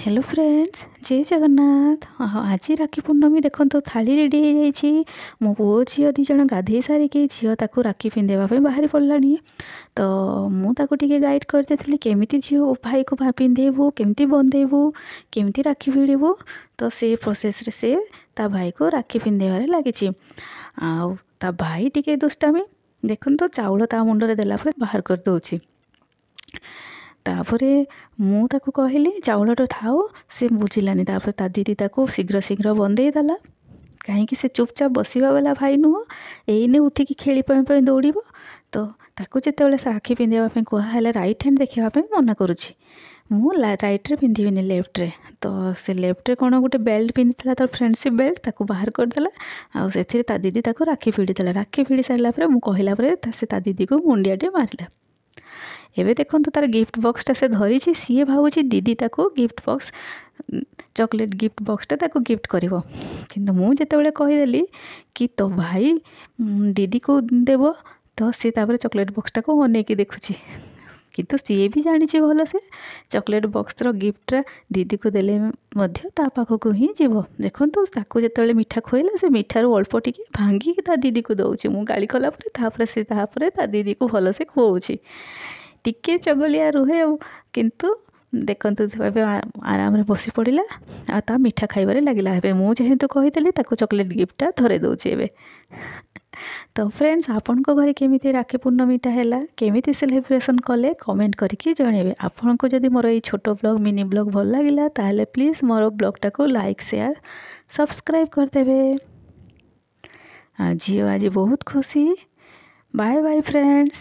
Hello friends, ଜୟ ଜଗନ୍ନାଥ। ଆଜି ରାକ୍ଷୀ ପୂର୍ଣ୍ଣମୀ। ଦେଖନ୍ତୁ, ଥାଳି ରେଡ଼ି ହେଇଯାଇଛି। ମୋ ପୁଅ ଝିଅ 2 ଜଣ ଗାଧେଇ ସାରିକି ଝିଅ ତାକୁ ରାକ୍ଷୀ ପିନ୍ଧେଇବା ପାଇଁ ବାହାରି ପଡ଼ିଲାଣି। ତ ମୁଁ ତାକୁ ଟିକେ ଗାଇଡ଼ କରିଦେଇଥିଲି, କେମିତି ଝିଅ ଭାଇକୁ ପିନ୍ଧେଇବୁ, କେମିତି ବନ୍ଧେଇବୁ, କେମିତି ରାକ୍ଷୀ ଭିଡ଼ିବୁ। ତ ସେ ପ୍ରୋସେସ୍ରେ ସେ ତା ଭାଇକୁ ରାକ୍ଷୀ ପିନ୍ଧେଇବାରେ ଲାଗିଛି। ଆଉ ତା ଭାଇ ଟିକେ ଦୁଷ୍ଟାମି ଦେଖନ୍ତୁ, ଚାଉଳ ତା ମୁଣ୍ଡରେ ଦେଲା ପରେ ବାହାର କରିଦେଉଛି। ତାପରେ ମୁଁ ତାକୁ କହିଲି ଚାଉଳଟା ଥାଉ, ସେ ବୁଝିଲାନି। ତାପରେ ତା ଦିଦି ତାକୁ ଶୀଘ୍ର ଶୀଘ୍ର ବନ୍ଧେଇ ଦେଲା, କାହିଁକି ସେ ଚୁପଚାପ ବସିବା ବାଲା ଭାଇ ନୁହଁ, ଏଇନେ ଉଠିକି ଖେଳିବା ପାଇଁ ଦୌଡ଼ିବ। ତ ତାକୁ ଯେତେବେଳେ ରାକ୍ଷୀ ପିନ୍ଧିବା ପାଇଁ କୁହାହେଲା, ରାଇଟ୍ ହ୍ୟାଣ୍ଡ ଦେଖିବା ପାଇଁ ମନା କରୁଛି, ମୁଁ ରାଇଟ୍ରେ ପିନ୍ଧିବିନି, ଲେଫ୍ଟରେ। ତ ସେ ଲେଫ୍ଟରେ କ'ଣ ଗୋଟେ ବେଲ୍ଟ ପିନ୍ଧିଥିଲା, ତାର ଫ୍ରେଣ୍ଡସିପ୍ ବେଲ୍ଟ, ତାକୁ ବାହାର କରିଦେଲା ଆଉ ସେଥିରେ ତା ଦିଦି ତାକୁ ରାକ୍ଷୀ ଭିଡ଼ିଦେଲା। ରାକ୍ଷୀ ଭିଡ଼ି ସାରିଲା ପରେ ମୁଁ କହିଲା ପରେ ସେ ତା ଦିଦିକୁ ମୁଣ୍ଡିଆଟେ ମାରିଲା। ଏବେ ଦେଖନ୍ତୁ, ତାର ଗିଫ୍ଟ ବକ୍ସଟା ସେ ଧରିଛି। ସିଏ ଭାବୁଛି ଦିଦି ତାକୁ ଗିଫ୍ଟ ବକ୍ସ, ଚକୋଲେଟ୍ ଗିଫ୍ଟ ବକ୍ସଟା ତାକୁ ଗିଫ୍ଟ କରିବ। କିନ୍ତୁ ମୁଁ ଯେତେବେଳେ କହିଦେଲି କି ତୋ ଭାଇ ଦିଦିକୁ ଦେବ, ତ ସେ ତାପରେ ଚକୋଲେଟ୍ ବକ୍ସଟାକୁ ଅନେଇକି ଦେଖୁଛି। କିନ୍ତୁ ସିଏ ବି ଜାଣିଛି ଭଲସେ, ଚକୋଲେଟ୍ ବକ୍ସର ଗିଫ୍ଟଟା ଦିଦିକୁ ଦେଲେ ମଧ୍ୟ ତା ପାଖକୁ ହିଁ ଯିବ। ଦେଖନ୍ତୁ, ତାକୁ ଯେତେବେଳେ ମିଠା ଖୁଆଇଲା, ସେ ମିଠାରୁ ଅଳ୍ପ ଟିକେ ଭାଙ୍ଗିକି ତା ଦିଦିକୁ ଦେଉଛି। ମୁଁ ଗାଳି କଲା ପରେ ତାପରେ ସେ ତାପରେ ତା ଦିଦିକୁ ଭଲସେ ଖୁଆଉଛି। ଟିକେ ଚଗଲିଆ ରୁହେ ଆଉ, କିନ୍ତୁ ଦେଖନ୍ତୁ, ଏବେ ଆରାମରେ ବସି ପଡ଼ିଲା ଆଉ ତା ମିଠା ଖାଇବାରେ ଲାଗିଲା। ଏବେ ମୁଁ ଯେହେତୁ କହିଥିଲି, ତାକୁ ଚକୋଲେଟ୍ ଗିଫ୍ଟଟା ଧରେଇ ଦେଉଛି ଏବେ। ତ ଫ୍ରେଣ୍ଡସ୍, ଆପଣଙ୍କ ଘରେ କେମିତି ରାକ୍ଷୀ ପୂର୍ଣ୍ଣମୀଟା ହେଲା, କେମିତି ସେଲିବ୍ରେସନ୍ କଲେ, କମେଣ୍ଟ କରିକି ଜଣାଇବେ। ଆପଣଙ୍କୁ ଯଦି ମୋର ଏଇ ଛୋଟ ବ୍ଲଗ୍, ମିନି ବ୍ଲଗ୍ ଭଲ ଲାଗିଲା, ତାହେଲେ ପ୍ଲିଜ୍ ମୋର ବ୍ଲଗ୍ଟାକୁ ଲାଇକ୍, ସେୟାର, ସବସ୍କ୍ରାଇବ୍ କରିଦେବେ। ଆଉ ଝିଅ ଆଜି ବହୁତ ଖୁସି। Bye bye friends.